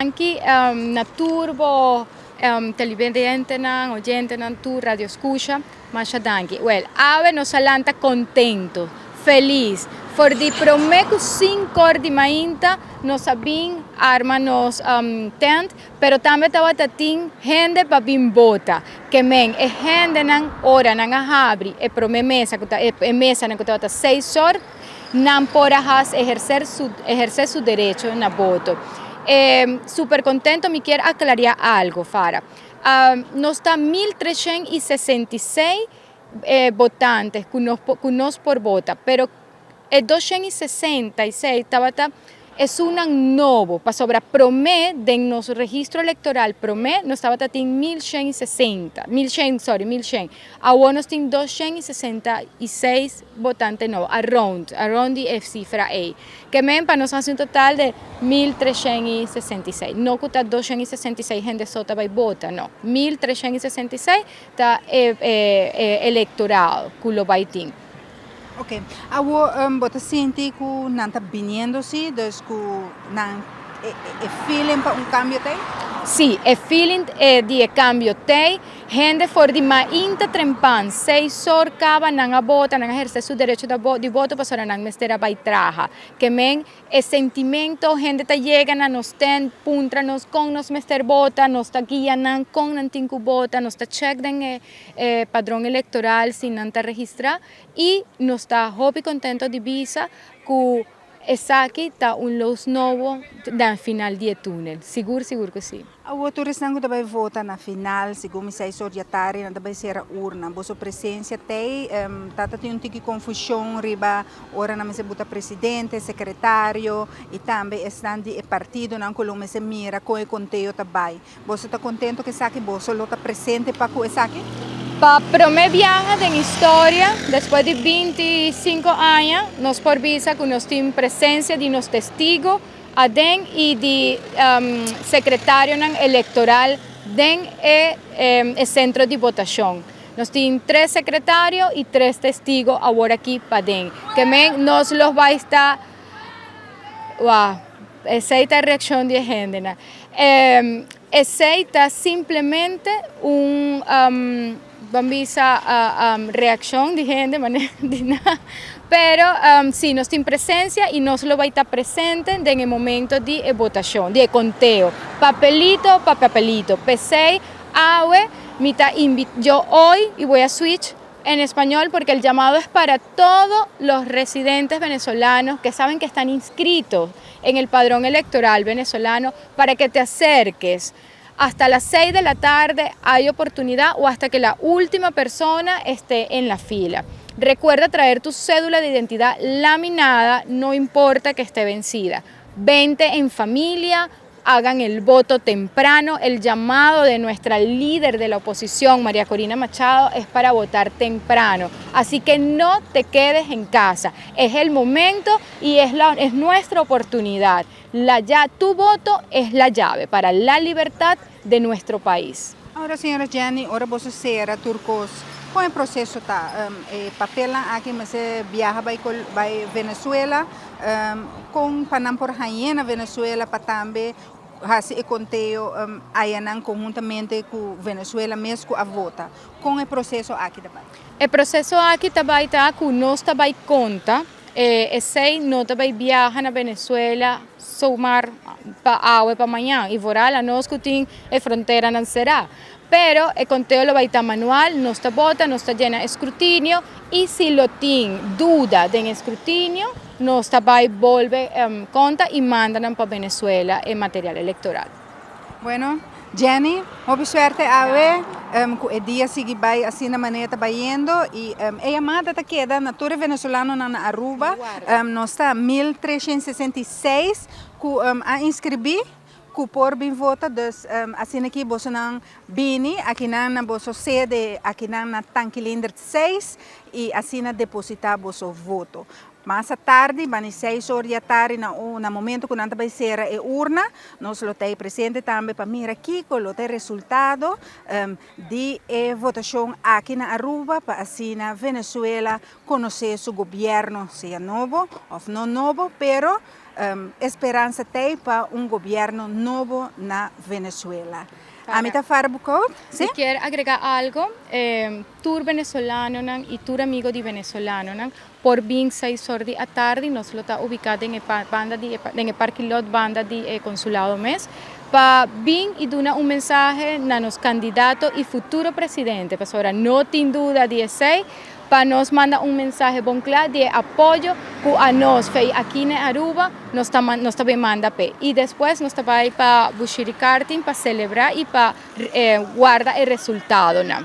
Danki na tur bo televidentenan, oyentenan, tur radioscucha. Masha danki. Wel, awe nos a lanta contento, feliz. For di prome cu 5 or di mainta nos a bin arma nos tent, pero tambe tawata tin hende pa bin bota. Ke men e hendenan ora nan a habri e prome mesa cu ta e mesanan cu tawata 6 or, nan por a has eherce su derecho na voto. Super contento. Mi kier aclarar algo, Fara. Nos ta 1366 votantes cu nos por vota, pero e 266 tabata esunnan nobo, pasobra prome den nos registro electoral prome nos tabata tin 1160, 1100, sorry, 1100. Awor nos tin 266 votante nobo, around di cifra ei. Ke men pa nos un total di 1366. No cu ta 266 hende so ta bay vota, no. 1366 ta electorado cu lo bay tin. Ok. Awo bo ta sinti cu nan ta biniendo si, dus cu nan e feeling pa un cambio tey? Si, e feeling di e cambio tey, hende for di mainta trempan, 6 or caba nan a vota, nan a eherce su derecho di voto pasobra nan mester a bay traha. Ke men e sentimento, hende ta yega na nos tent, puntra nos con nos mester vota, nos ta guia nan con nan tin cu vota, nos ta check den e padron electoral si nan ta registra y nos ta hopi contento di bisa cu esaki ta un luz nobo na final di tunnel. Sigur, sigur cu si. Awo tur esnan cu bay vota na final, segun 6 or di atardi, nan bay sera urna. Boso presencia tey, tata tin un tiki confusion riba ora nan mester buta presidente, secretario y tambe esnan di partidonan cu lo mester mira con e conteo ta bay. Boso ta contento cu esaki, boso lo ta presente pa cu esaki? Pa prome biaha den historia, despues di 25 aña, nos por bisa cu nos tin presencia di nos testigo aden y di secretario electoral den e centro di votacion. Nos tin tres secretario y tres testigo awor aki paden. Ke men nos lo bay ta. Wow, esey ta e reaccion di hende, no? Esey ta simplemente un, ban bisa, reaccion di hende, pero si, nos tin presencia y nos lo bay ta presente den momento di votacion, di conteo. Papelito pa papelito. P'esey, awe, mi ta yo hoy, y voy a switch en español porque el llamado es para todos los residentes venezolanos que saben que están inscritos en el padrón electoral venezolano para que te acerques. Hasta las 6 de la tarde hay oportunidad o hasta que la última persona esté en la fila. Recuerda traer tu cédula de identidad laminada, no importa que esté vencida. Vente en familia, hagan el voto temprano. El llamado de nuestra líder de la oposición, María Corina Machado, es para votar temprano. Así que no te quedes en casa. Es el momento y es nuestra oportunidad. Tu voto es la llave para la libertad de nuestro país. Awor, señora Jenny, ora boso sera tur cos. Con e proceso ta? Papel aki mester biaha bay Venezuela, con pa nan por na Venezuela pa tambe haci e conteo ayanan conhuntamente cu Venezuela mes cu a vota. Con e proceso aki tambe? E proceso aki tambe ta cu nos ta bay conta, esey no ta bay biaha na Venezuela zomaar pa awe pa mañan y vooral anos cu tin e fronteranan sera. Pero e conteo lo bay ta manual, nos ta vota, nos ta yena escrutinio y si lo tin duda den escrutinio, nos ta bay bolbe conta y manda pa Venezuela e material electoral. Bueno, Jenny, hopi suerte awe, cu e dia sigui bay asina manera bayendo y e yamada ta keda na tur venezolano na Aruba, nos ta 1366 cu a inscribi cu por bin vota, dus asina aki boso nan bini aki na boso sede aki na Tanki Leendert 6 y asina deposita boso voto. Mas atardi, bani 6 or di atardi, na momento cu nan bay sera e urna, nos lo ta presente tambe pa mira kico lo ta e resultado di e votacion aki na Aruba, pa asina Venezuela conoce su gobierno, sea nobo of no nobo, pero Speransa tin pa un gobierno nobo na Venezuela. Ami ta Farbuco, si? Si kier agrega algo, tur venezolano nan, y tur amigo di venezolano nan, por bin 6 or di atardi, nos lo ta ubica den banda di den parking lot banda di consulado mes, pa bin y duna un mensahe na nos candidato y futuro presidente, pasobra no tin duda di esey, pa nos manda un mensahe bon cla di apoyo cu nos fe aki na Aruba nos tambe manda pe. Y despues nos tambe pa Bushiri Karting pa celebra y pa warda e resultado, no?